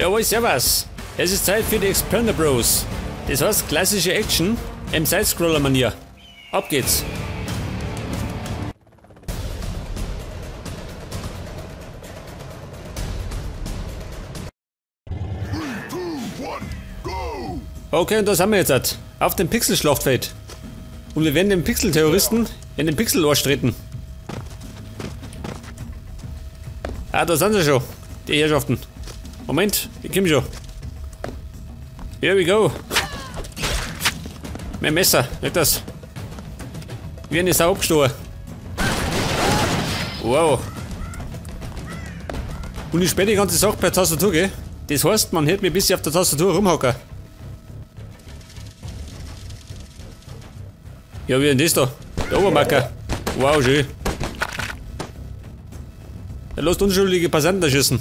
Jawohl, servus. Es ist Zeit für die Expandabros. Das heißt klassische Action im Sidescroller-Manier. Ab geht's. Okay, und das haben wir jetzt. Auf dem Pixel-Schlachtfeld. Und wir werden den Pixel-Terroristen in den Pixel-Arsch treten. Ah, da sind sie schon. Die Herrschaften. Moment, ich komm schon. Here we go. Mein Messer, nicht das. Wie eine Sau abgestochen. Wow. Und ich sperre die ganze Sache per Tastatur, gell? Das heißt, man hört mir ein bisschen auf der Tastatur rumhacken. Ja, wie denn das da? Der Obermacker. Wow, schön. Der lässt unschuldige Passanten erschießen.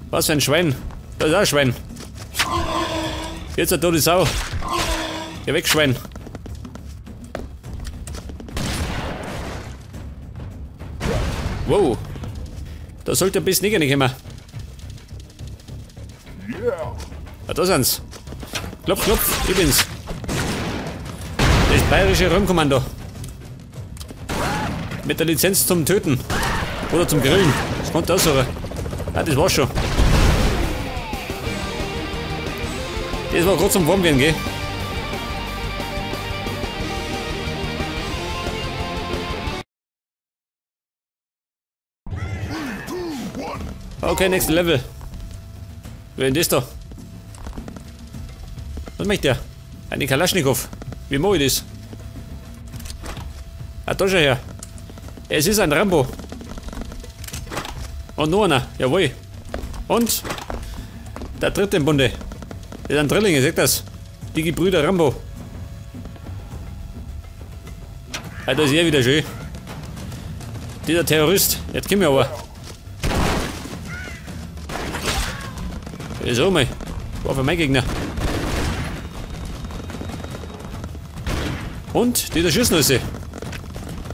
Was für ein Schwein. Da ist auch ein Schwein. Jetzt eine tote Sau. Geh weg, Schwein. Wow. Da sollte ein bisschen nicht kommen. Ah, da sind's. Klopf, klopf, ich bin's. Das bayerische Räumkommando. Mit der Lizenz zum Töten. Oder zum Grillen. Das kommt aussuchen. Ah, das war's schon. Das war gerade zum Warmwerden, gell? Okay, nächstes Level. Wer ist denn das da? Was möchte der? Eine Kalaschnikow. Wie mache ich das? Ah, da schau her. Es ist ein Rambo. Und noch einer, jawohl. Und der dritte im Bunde. Das sind Drillinge, seht das? Die Gebrüder Rambo. Ah, da ist er wieder schön. Dieser Terrorist, jetzt komm ich aber. So mal. War für mein Gegner. Und die da schießen alle.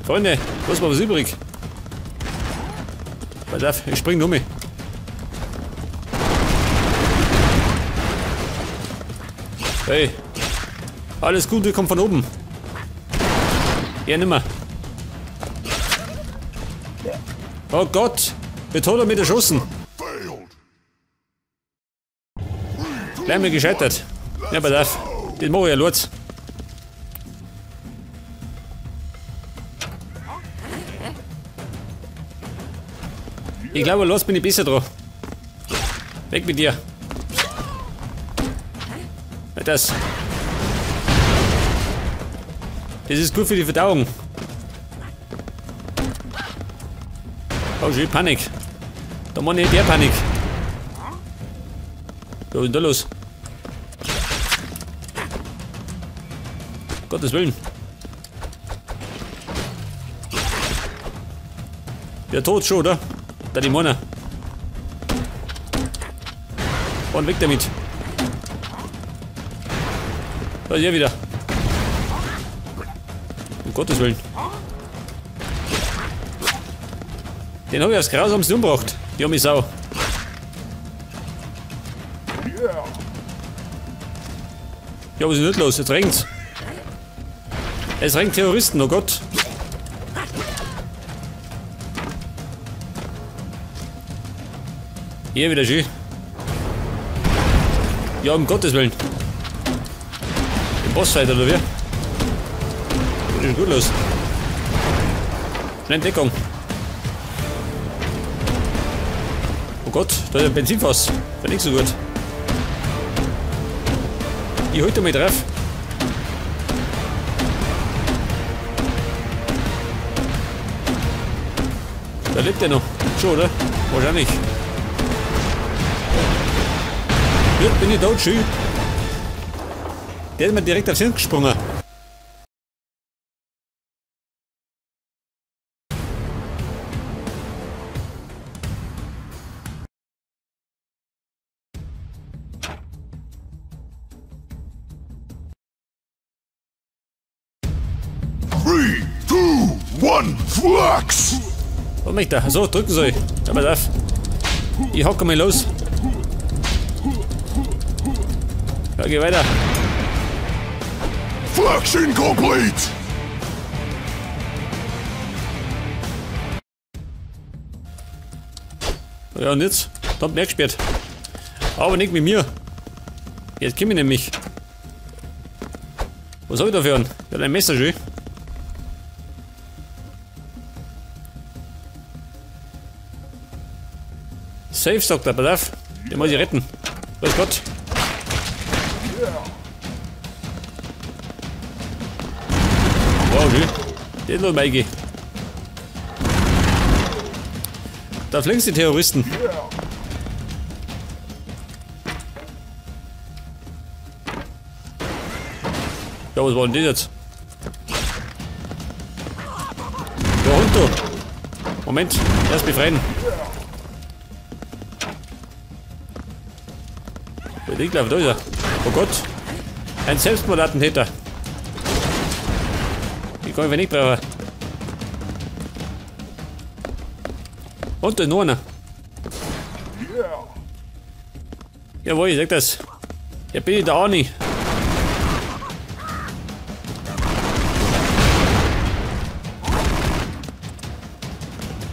Freunde, was war was übrig? Pass auf, ich spring um mich. Hey, alles Gute kommt von oben. Ja, nimmer. Oh Gott, mit hat er mich erschossen. Gleich mal gescheitert. Ja, pass auf, das mach ich ja los. Ich glaube, los bin ich besser dran. Weg mit dir. Das. Das ist gut für die Verdauung. Oh, schön Panik. Da meine ich der Panik. Was ist denn da los? Gottes Willen. Der Tod schon, oder? Da die Männer. Und weg damit. Da ist er wieder. Um Gottes Willen. Den habe ich aufs grausamste umgebracht. Die arme Sau. Ja, was ist denn nicht los? Jetzt regnet's. Es regnet Terroristen, oh Gott. Hier wieder schön. Ja, um Gottes Willen. Den Bossfight oder wie? Was ist gut los? Schnell Deckung. Oh Gott, da ist ein Benzinfass. War nicht so gut. Ich hol da mal drauf. Da lebt er noch. Schon, oder? Wahrscheinlich. Jetzt bin ich tot, schön. Der ist mir direkt aufs Hirn gesprungen. Three, two, one, flex! Was möchte er? So, drücken soll ich. Ja, pass auf. Ich hocke mal los. Ja, geh weiter. Faction complete! Ja, und jetzt? Da hat mehr gesperrt. Aber nicht mit mir. Jetzt komm ich nämlich. Was hab ich da für einen? Ja, ein Messer schön. Safe, sagt er, pass auf. Den muss ich retten. Grüß Gott. Wow, schön. Den noch Maike. Da fliegen die Terroristen. Ja, was war denn das jetzt? Ja, runter. Moment, erst befreien. Der liegt da ist er. Oh Gott. Ein Selbstmordattentäter. Die kann ich nicht brauchen. Und da ist noch einer. Jawohl, ich sag das. Ja, bin ich da auch nicht.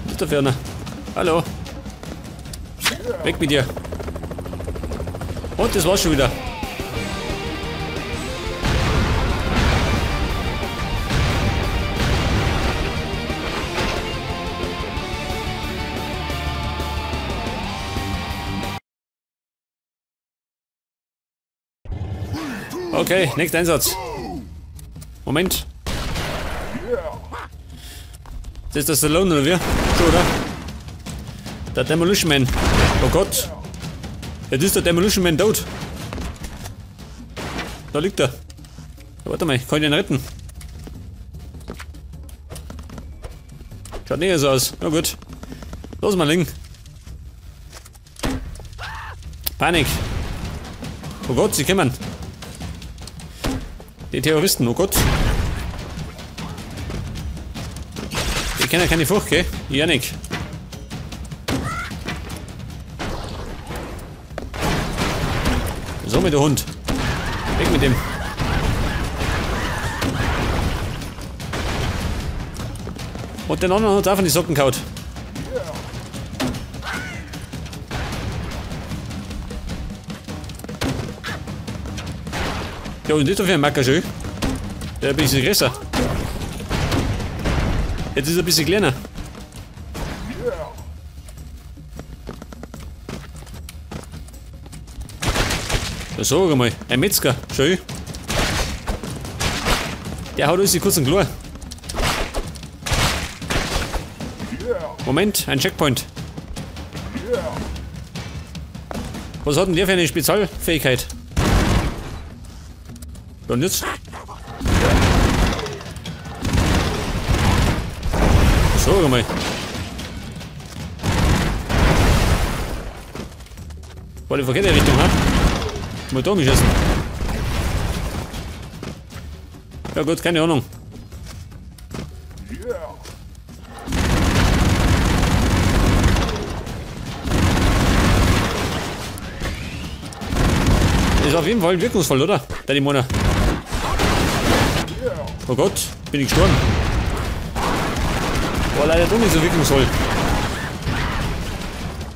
Was ist da für einer? Hallo. Weg mit dir. Und das war's schon wieder. Okay, nächster Einsatz. Moment. Das ist der Stallone, oder wie? So, oder? Der Demolition Man. Oh Gott. Jetzt ist der Demolition Man tot. Da liegt er. Ja, warte mal, ich kann ihn retten. Schaut nicht so aus. Na gut. Los mal liegen. Panik. Oh Gott, sie kommen. Die Terroristen, oh Gott. Die kennen ja keine Furcht, gell? Ja, nicht. So mit dem Hund. Weg mit dem. Und den anderen hat auch von die Socken gehauen. Ja, und das für ein Macker schön. Der ist ein bisschen größer. Jetzt ist er ein bisschen kleiner. Ja, sag einmal, ein Metzger, schön. Der haut uns die kurzen Chlor. Moment, ein Checkpoint. Was hat denn der für eine Spezialfähigkeit? Und jetzt? So, mal. War die verkehrte Richtung, ha? Mal da geschossen. Ja gut, keine Ahnung. Ist auf jeden Fall wirkungsvoll, oder? Der Dämoner. Oh Gott, bin ich gestorben. War leider doch nicht so wirkungsvoll.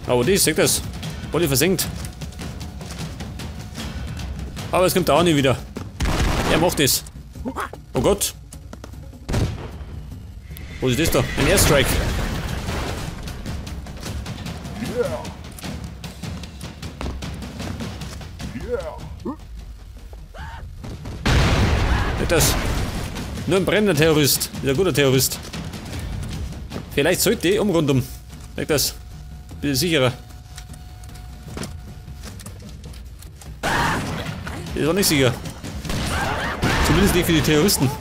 Aber das, seht das. Voll versenkt. Aber es kommt auch nicht wieder. Er macht das. Oh Gott. Was ist das da? Ein Airstrike. Seht das. Nur ein brennender Terrorist. Ist ein guter Terrorist. Vielleicht sollte ich rundum. Merkt das. Bisschen sicherer. Ist auch nicht sicher. Zumindest nicht für die Terroristen.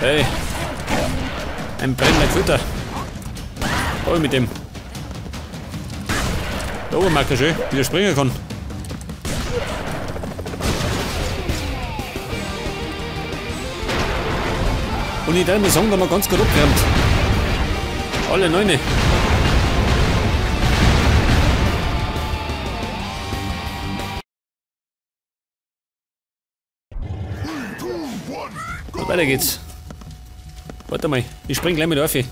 Hey. Ein brennender Köter. Oh, mit dem. Der Obermarker schön, wie der springen kann. Und ich darf mal sagen, da haben wir ganz gut abgeräumt. Alle neune. Weiter geht's. Warte mal, ich spring gleich mit auf. Ja,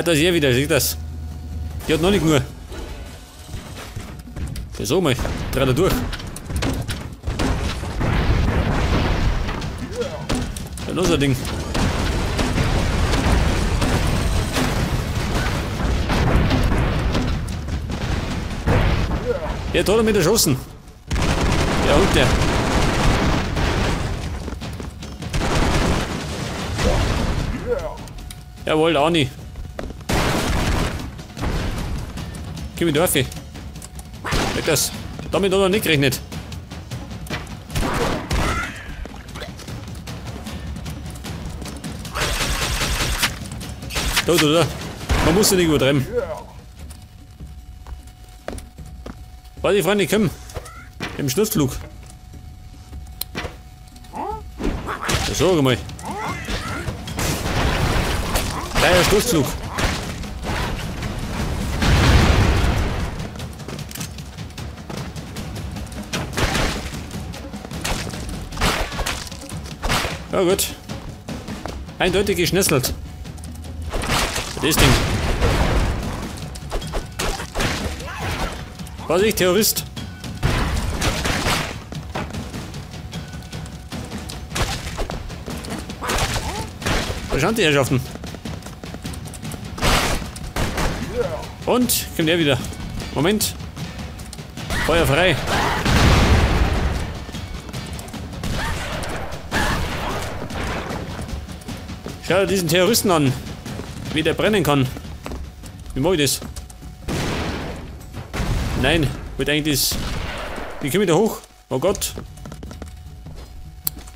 da ist er wieder, sieht das. Die hat noch nicht nur. Ja, so mal, dreh da durch. Ja, los, ein Ding. Jetzt hat er mich erschossen. Der Hund, der. Jawohl, Ani. Gib mir die Waffe. Weg das. Damit hat er nicht gerechnet. Da, da, da. Man muss ja nicht übertreiben. Warte, Freunde, komm. Im Schlussflug. So, mal. Kleiner Sturzflug. Ja gut. Eindeutig geschnetzelt. Das Ding. Was ich, Terrorist? Da schauen die Herrschaften. Und kommt er wieder. Moment. Feuer frei. Schau dir diesen Terroristen an, wie der brennen kann. Wie mach ich das? Nein, wird eigentlich das. Wie komme ich da hoch? Oh Gott.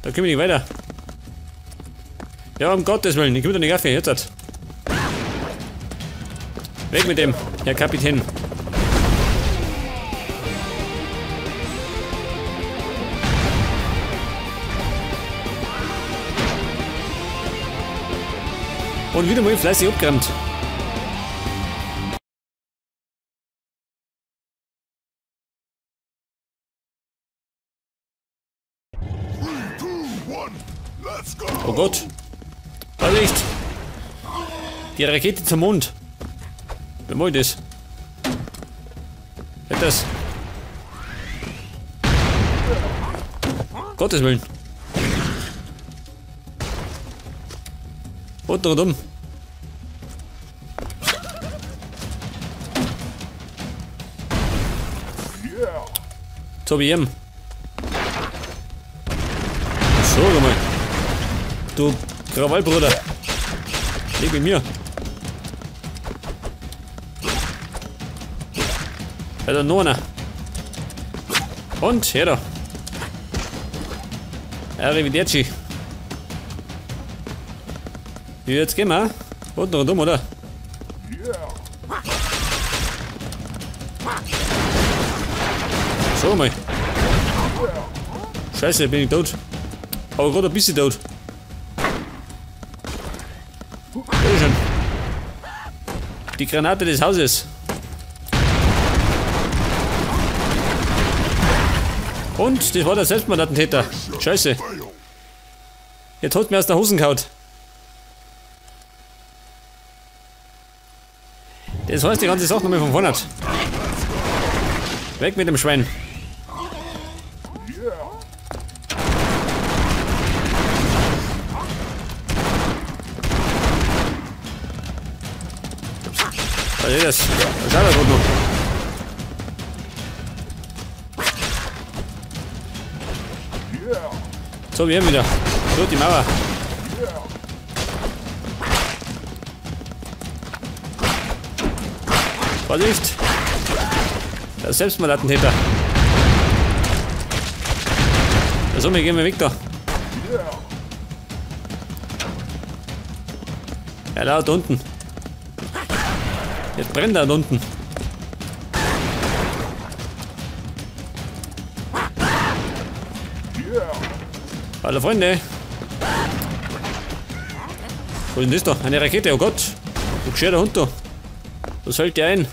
Da komme ich nicht weiter. Ja, um Gottes Willen, ich komme da nicht auf. Jetzt halt. Weg mit dem, Herr Kapitän. Und wieder mal fleißig abgeräumt. Oh Gott. Vorsicht! Die Rakete zum Mond. Wer macht das? Wer das? Gottes Willen. Und rundum. So wie ihm. So, mal. Du Krawallbruder. Leg mit mir. Alter, noch einer. Und, her da. Arrivederci. Jetzt gehen wir. Unten rundum, oder? So mal. Scheiße, bin ich tot. Aber gerade ein bisschen tot. Bitteschön. Die Granate des Hauses. Und das war der Selbstmordattentäter. Scheiße. Jetzt holt mir aus der Hosen gehaut. Das heißt die ganze Sache nochmal von vorne. Weg mit dem Schwein. Was ist das? Was schaut da gerade noch? So, wir haben wieder. So, die Mauer. Vorsicht! Der Selbstmordattentäter. So, wir gehen wir weg da. Ja, da unten. Jetzt brennt er da unten. Hallo Freunde. Wo ist denn das da? Eine Rakete, oh Gott. Du gescherter Hund da. Was fällt dir ein?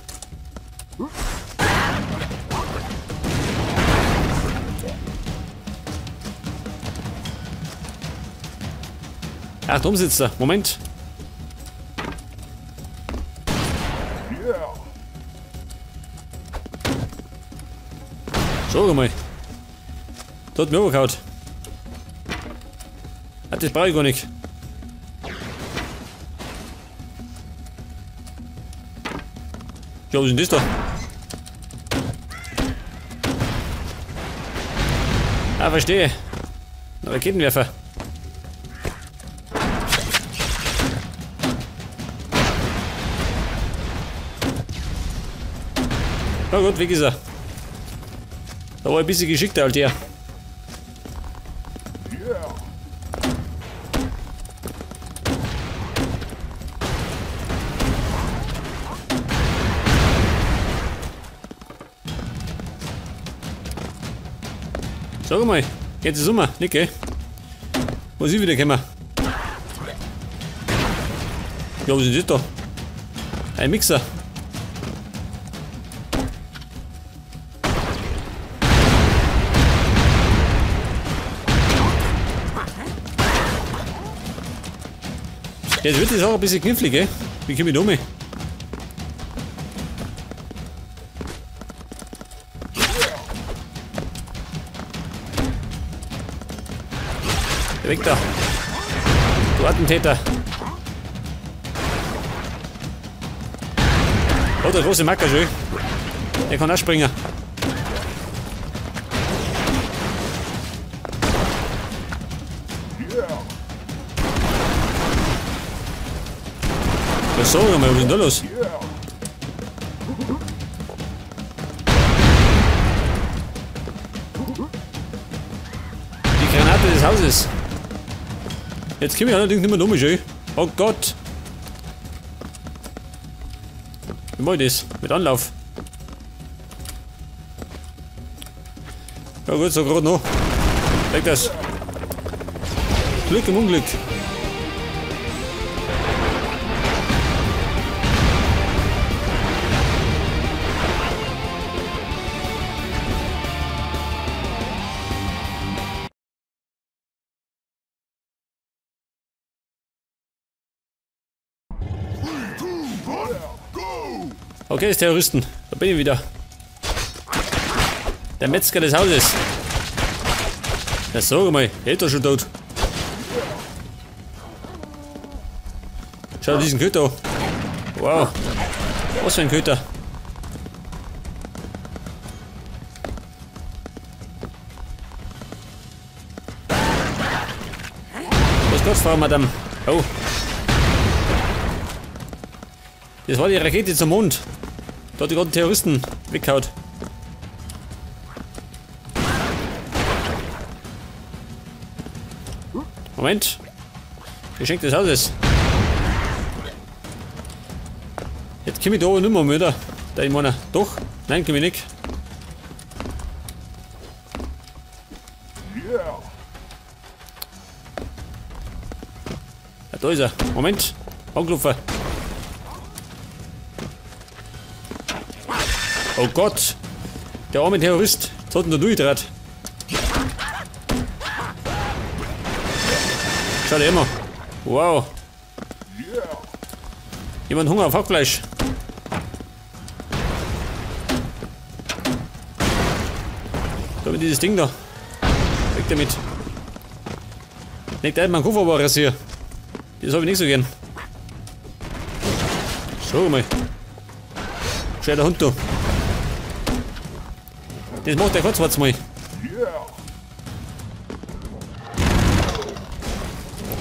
Ach, da sitzt er. Moment. Schau mal. Da hat mir übergehauen. Ah, das brauche ich gar nicht. Ja, was ist denn das da? Ah, verstehe. Ein Raketenwerfer. Na gut, weg ist er. Da war ein bisschen geschickter als der. Sag mal, jetzt ist es um, nicht gell? Wo ist ich wieder gekommen? Ja, was ist denn das da? Ein Mixer. Jetzt wird das auch ein bisschen knifflig, gell? Wie komme ich da um? Weg da! Du Attentäter! Oh, der große Macker schön! Der kann auch springen! Was soll ich mal? Was ist denn da los? Die Granate des Hauses! Jetzt komme ich allerdings nicht mehr um, schön. Oh Gott! Wie mach ich das? Mit Anlauf. Ja gut, so gerade noch. Weg das. Glück im Unglück. Okay, ist Terroristen. Da bin ich wieder. Der Metzger des Hauses. Ja, sag mal, hält er schon tot. Schau dir diesen Köter an. Wow. Was für ein Köter. Was Gott, Frau Madame. Oh. Das war die Rakete zum Mond. Da hat die ganzen Terroristen weggehauen. Moment. Geschenk des Hauses. Jetzt komme ich da aber nicht mehr, oder? Da ich meine, doch? Nein, komme ich nicht. Ja, da ist er. Moment. Anklopfen. Oh Gott! Der arme Terrorist! Jetzt hat ihn da durchgedreht. Schau dir immer. Wow. Jemand Hunger auf Hackfleisch. Da mit dieses Ding da. Weg damit. Nicht einmal mein Koffer war rasiert. Das habe ich nicht so gern. Schau mal. Schau der Hund da. Das macht der Kotzwatz mal.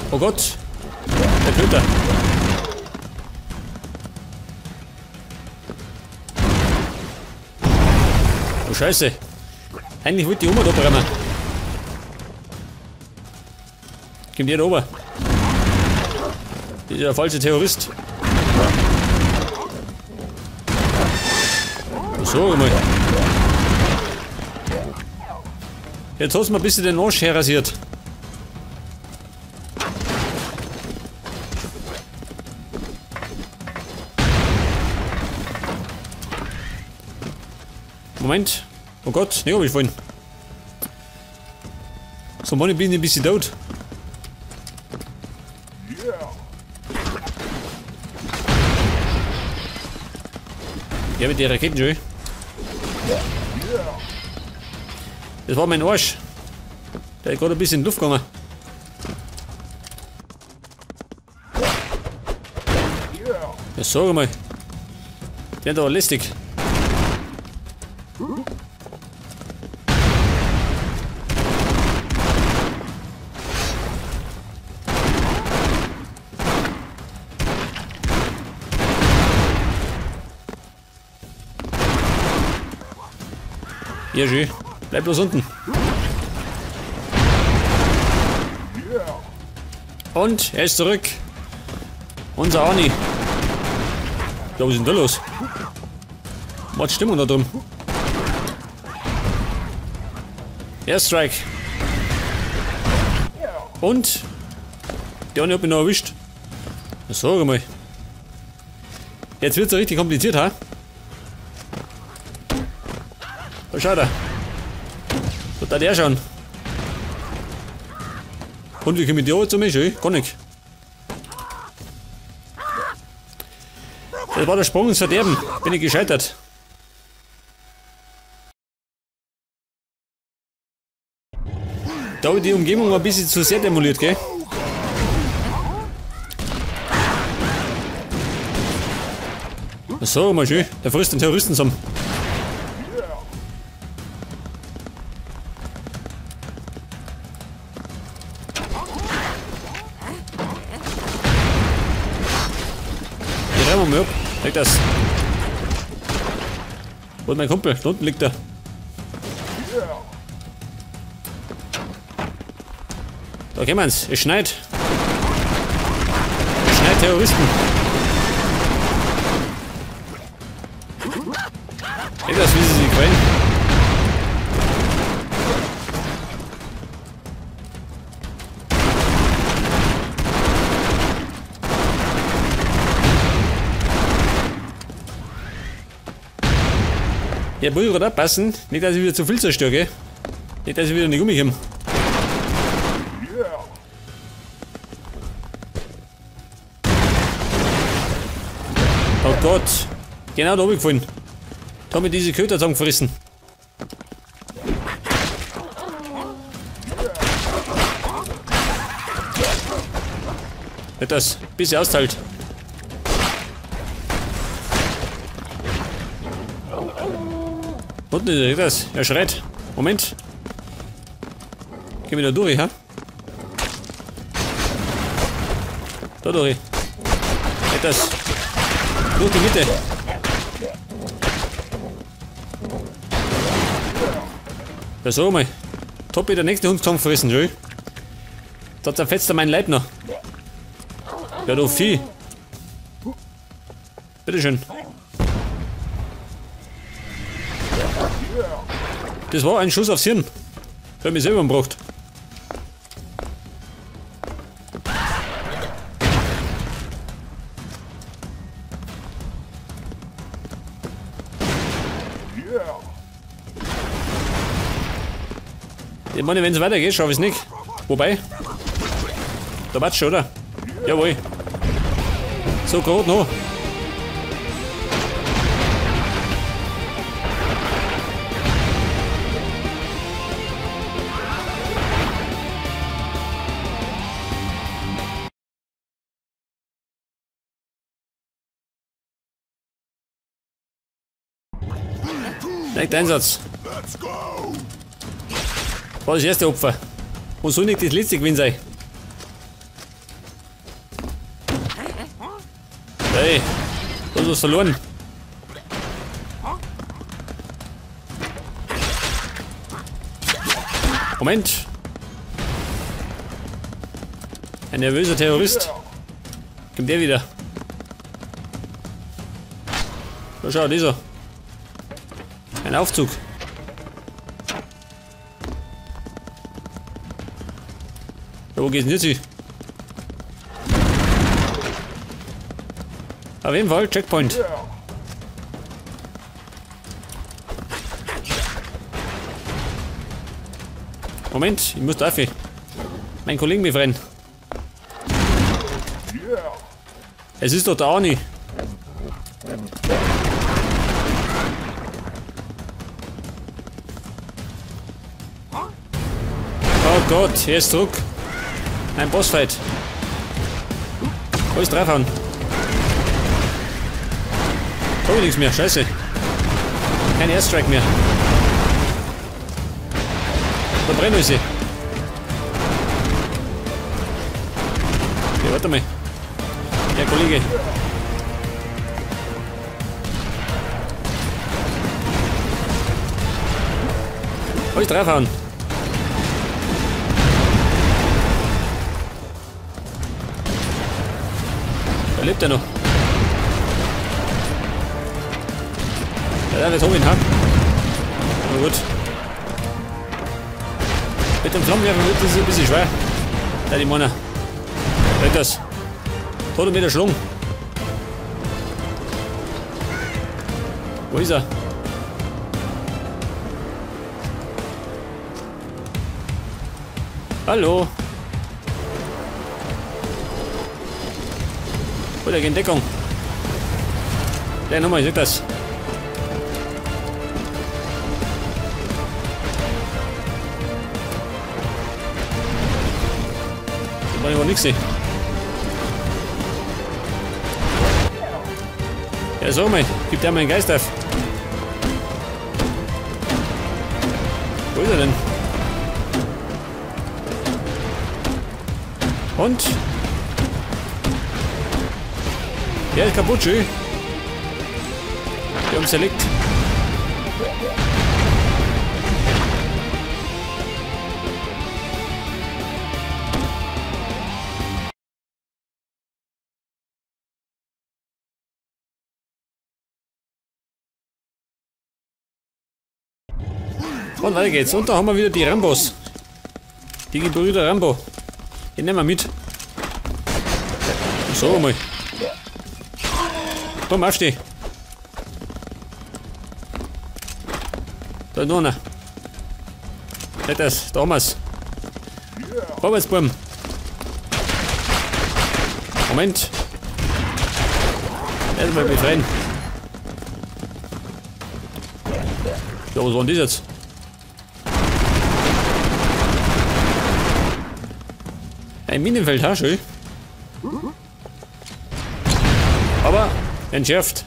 Oh Gott. Der Köter. Oh Scheiße. Eigentlich wollte die Oma da brennen. Kommt der da oben? Dieser falsche Terrorist. So, mal. Jetzt hast du mir ein bisschen den Arsch herrasiert. Moment. Oh Gott, ne, hab ich vorhin. So, Mann, ich bin ein bisschen tot. Ja, mit den Raketen schon. Das war mein Arsch. Der ist gerade ein bisschen in die Luft gegangen. Ja, sag mal. Der ist aber lästig. Ja, schön. Bleib bloß unten. Und er ist zurück. Unser Arnie. Ja, was ist denn da los? Was Stimmung da drin? Airstrike. Und der Arnie hat mich noch erwischt. Sag mal. Jetzt wird's ja richtig kompliziert, ha? Da schaut er. Da hat er schon. Und wie komme ich die zu mir? Schön, gar nicht. Das war der Sprung ins Verderben. Bin ich gescheitert. Da habe ich die Umgebung mal ein bisschen zu sehr demoliert, gell? So, mal schön. Der frisst den Terroristen zusammen. Leg das. Wo ist mein Kumpel? Da unten liegt er. Da kennen wir's. Es schneit. Es schneit Terroristen. Leg das, wie sie sich quälen. Ja, muss ich gerade aufpassen, nicht dass ich wieder zu viel zerstöre, gell? Nicht, dass ich wieder nicht umkomme. Oh Gott, genau da hab ich gefallen. Da haben wir diese Köter zusammengefressen. Nicht das, bisschen austeilt. Unten ist das. Er schreit. Moment. Geh wieder durch, ha? Da durch. Das. Durch die Mitte. Ja, so mal. Top, der nächste Hund zusammengefressen, schön. Da zerfetzt er meinen Leib noch. Ja, du Vieh. Bitteschön. Das war ein Schuss aufs Hirn. Der hat mich selber umgebracht. Ich meine, wenn es weitergeht, schaffe ich es nicht. Wobei. Da war's schon, oder? Jawohl. So gerade noch. Direkt Einsatz. War das erste Opfer. Und soll nicht das letzte gewesen sein. Hey, da ist was verloren. Moment. Ein nervöser Terrorist. Kommt der wieder. Da schau, dieser. Ein Aufzug. Ja, wo geht's denn jetzt hin? Auf jeden Fall, Checkpoint. Moment, ich muss da auf. Meinen Kollegen befreien. Es ist doch der Arnie. Oh Gott, hier ist zurück. Ein Bossfight. Alles draufhauen. Hab ich nichts mehr, scheiße. Kein Airstrike mehr. Da brennen sie. Ja, warte mal. Ja, Kollege. Alles draufhauen. Da lebt er noch. Ja, da wird hoch ihn, ha? Na gut. Mit dem Flammenwerfer wird das ein bisschen schwer. Da die Männer. Brennt das. Tot mit der Schlung. Wo ist er? Hallo. Oh, der geht in Deckung. Der nochmal, ich seh das. Da war ich wohl nix sehen. Ja, so mal, gibt der mal einen Geist auf. Wo ist er denn? Und? Der ist kaputt, schön. Die haben zerlegt. Und weiter geht's. Und da haben wir wieder die Rambos. Die Gebrüder Rambo. Die nehmen wir mit. So mal. Komm, aufsteh. Da ist noch einer. Nicht das, da haben wir's. Vorwärts, Buben. Moment. Erstmal befreien. Ja, was war denn das jetzt? Ein Minenfeld, ha, schön. Aber entschärft.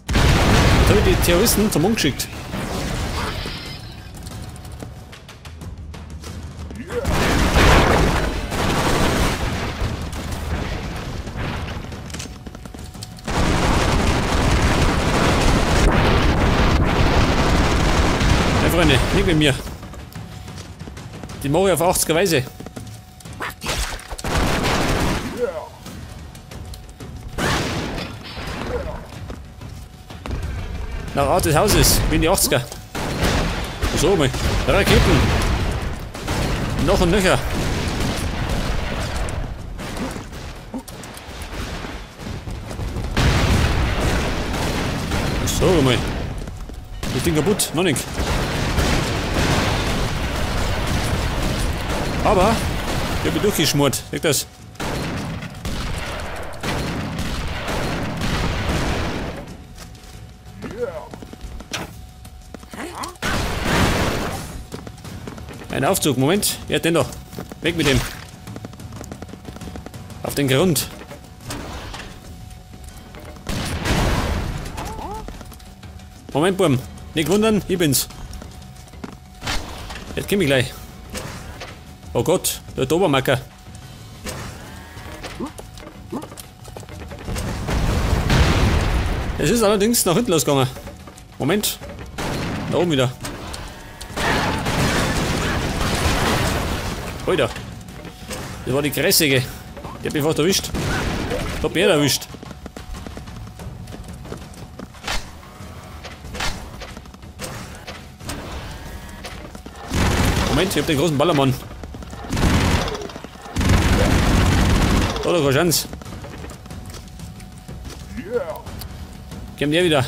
Jetzt habe ich die Terroristen zum Mond geschickt. Ja, Freunde, nicht mit mir. Die mache ich auf 80er Weise. Nach Art des Hauses, wie in die 80er. So mal. Raketen. Noch und nöcher. So mal. Das Ding kaputt, noch nicht. Aber ich habe durchgeschmort. Seht das? Ein Aufzug, Moment. Ja, den doch. Weg mit dem. Auf den Grund. Moment, Burm. Nicht wundern, ich bin's. Jetzt komm ich gleich. Oh Gott, der Dobermacker. Es ist allerdings nach hinten losgegangen. Moment. Da oben wieder. Alter. Das war die Grässige. Die hat mich fast erwischt. Da hat mich erwischt. Moment, ich hab den großen Ballermann. Da, da, keine Chance. Kommt der wieder.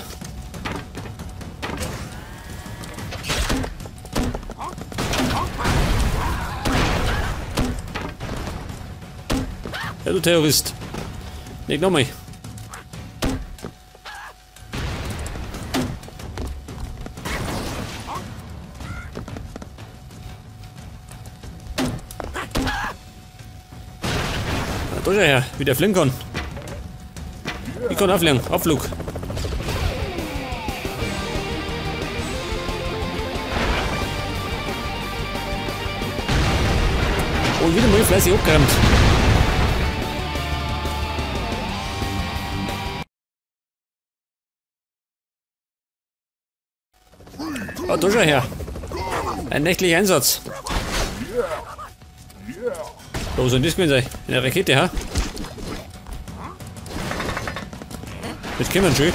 Ja, du Terrorist. Leg nochmal. Da schau her, wie der fliegen kann. Ich kann auffliegen, Abflug. Und wieder mal fleißig abgeräumt. Oh, da schau her. Ein nächtlicher Einsatz. Wo soll das gewesen sein? Eine Rakete, ha? Jetzt kommen wir schon.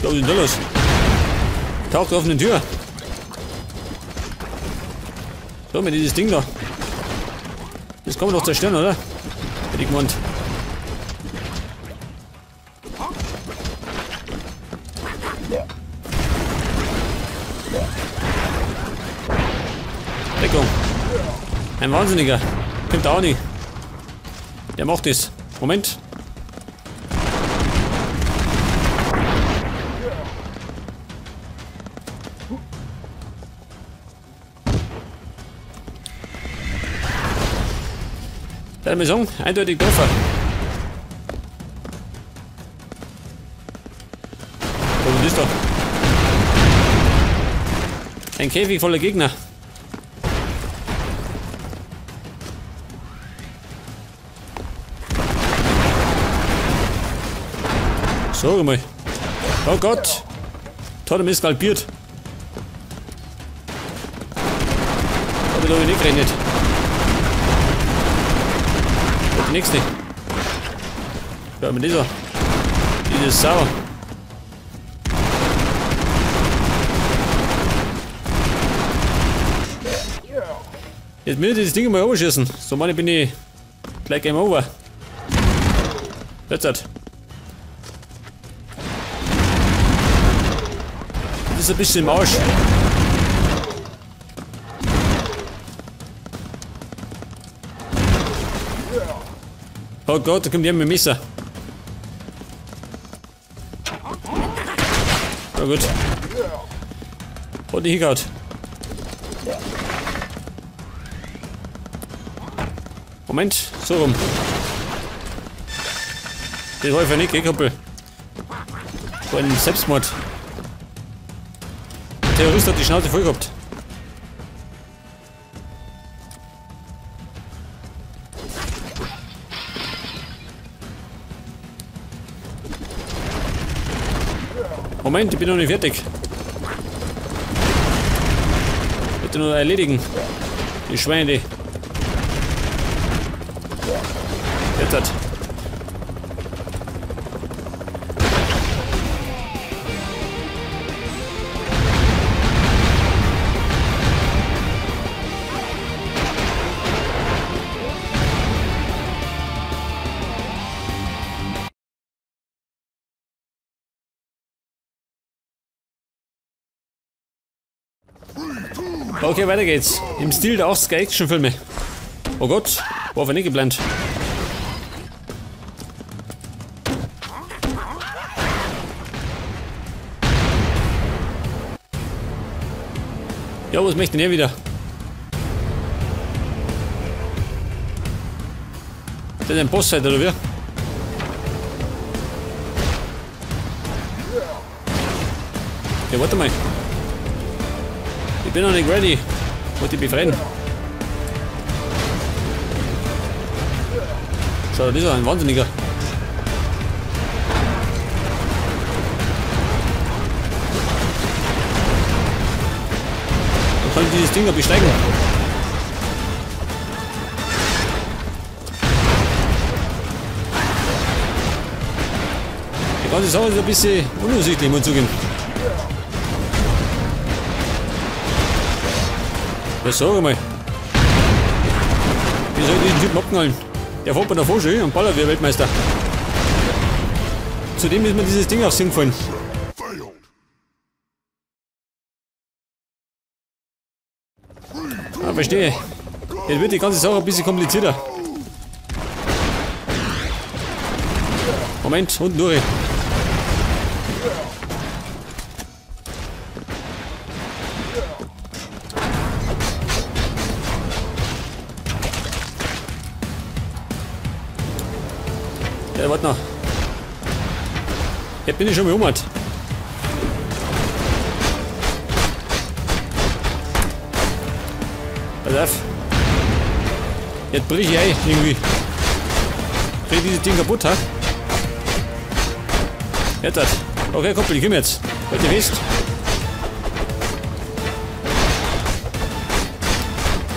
Was ist denn da los? Taucht auf eine Tür. So, mit dieses Ding da. Das kann man doch zerstören, oder? Hätte ich gemeint. Deckung. Ein Wahnsinniger. Kommt auch nicht. Der macht das. Moment. Da muss ich sagen, eindeutig Treffer. Was ist das da? Ein Käfig voller Gegner. Sag mal. Oh Gott! Totem ist skalpiert. Damit habe ich nicht gerechnet. Und die nächste. Ja, mit dieser. Die ist sauer. Jetzt will ich das Ding mal overschießen. So meine bin ich gleich Game Over. Jetzt halt. Das ist ein bisschen im Arsch. Oh Gott, da kommt jemand mit dem Messer. Na gut. Hat nicht hingehauen. Moment, so rum. Das war ich nicht, gell, Kumpel? So ein Selbstmord. Der Terrorist hat die Schnauze voll gehabt. Moment, ich bin noch nicht fertig. Bitte nur erledigen. Die Schweine, die. Jetzt hat. Okay, weiter geht's. Im Stil der 80er Actionfilme. Oh Gott, war auf nicht geplant. Ja, was möchte denn er wieder? Das ist ein Boss-Fight, oder wie? Ja, warte mal. Ich bin noch nicht ready. Wollte ich befreien. Schau, das ist ein Wahnsinniger. Da kann ich dieses Ding noch besteigen. Die ganze Sache ist ein bisschen unübersichtlich, muss ich zugeben. Ja, sag mal. Wie soll ich diesen Typen abknallen? Der fährt mir davor schon und ballert wie ein Weltmeister. Zudem ist mir dieses Ding aufs Sinn gefallen. Ah, verstehe. Jetzt wird die ganze Sache ein bisschen komplizierter. Moment, unten durch. Ja, warte noch. Jetzt bin ich schon behummert. Pass auf. Jetzt brich ich ein, irgendwie. Krieg dieses Ding kaputt, ha? Jetzt hat. Okay, Kumpel, ich komm jetzt. Wollt ihr wisst?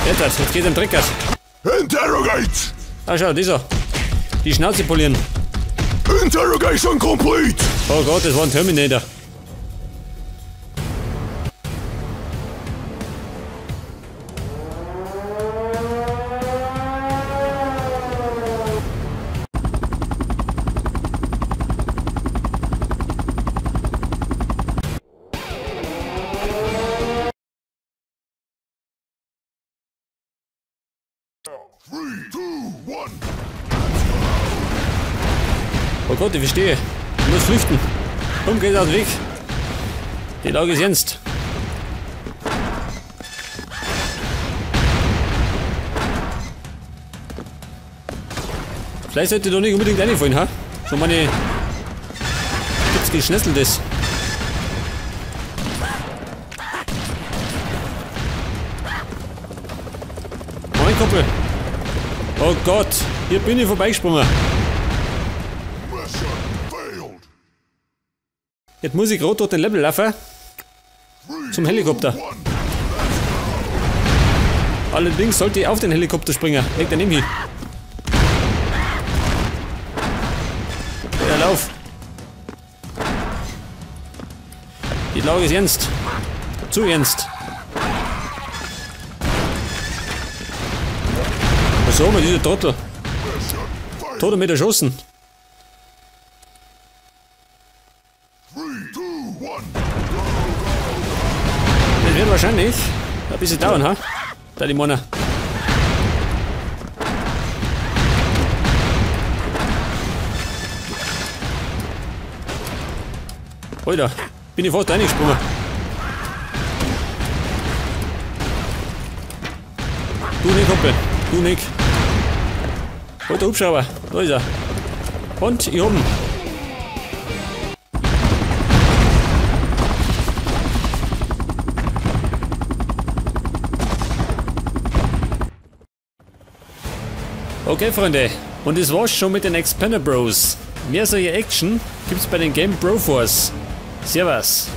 Jetzt hat. Jetzt geht ein Dreckert. Interrogate! Ah, schau, dieser. Die Schnauze polieren. Interrogation complete! Oh Gott, das war ein Terminator. Oh Gott, ich verstehe. Ich muss flüchten. Komm, geht aus dem Weg. Die Lage ist ernst. Vielleicht sollte ich da nicht unbedingt reinfallen, ha? So meine... Gibt's Geschnetzeltes. Moin, Kumpel. Oh Gott, hier bin ich vorbeigesprungen. Jetzt muss ich gerade durch den Level laufen. Zum Helikopter. Allerdings sollte ich auf den Helikopter springen. Leg daneben hin. Ja, lauf. Die Lage ist ernst. Zu ernst. Was soll man, dieser Trottel? Tot mit erschossen. Das wird wahrscheinlich ein bisschen dauern, ha? Da die Männer. Alter, bin ich fast reingesprungen. Du nicht, Kumpel. Du nicht. Alter Hubschrauber, da ist er. Und ich hab ihn. Okay, Freunde, und das war's schon mit den Expendabros. Mehr solche Action gibt's bei den Game Broforce. Servus.